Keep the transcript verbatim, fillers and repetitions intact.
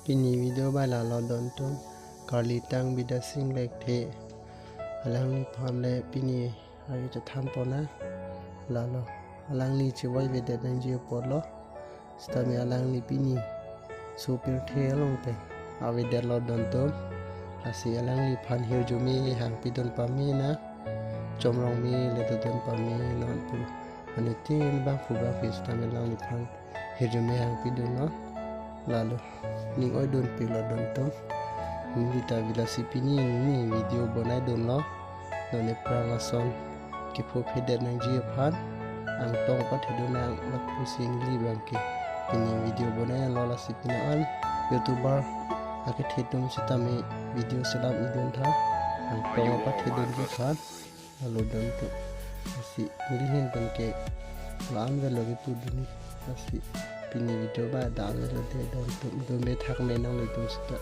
Pini video bai lalo don atum, Karlitang Bidyasing Lekthe. Alangliphan le pini ayo chethan pon nang. Lalo alangli chevoi avedet nangji apotlo. Sitame alangli pini so pirthe along pen avedetlo don atum. Lasi alangliphan hirjume hangpidun pame nang. Chomrong mele dodun pame non pu. Anuttin bangphu bangphi sitame alangliphan hirjume hangpidunlo. Lalo ning oidunpiklo don atum. Neli ta lasi pini neli video bonaidunlo. Non aphrang ason kepho phedet nangji aphan angtong pathedun nang lapusi neli abangke pini video bonailo. Lasi pini an YouTuber akethe atum sitame video selam idun tha, angtong pathedunji aphan. Lalo don atum, lasi neli ahin pen ke la-an avelo kepudunji. Lasi pini video bai la-an avelo de don atum, dunde thakme nanglitum sita.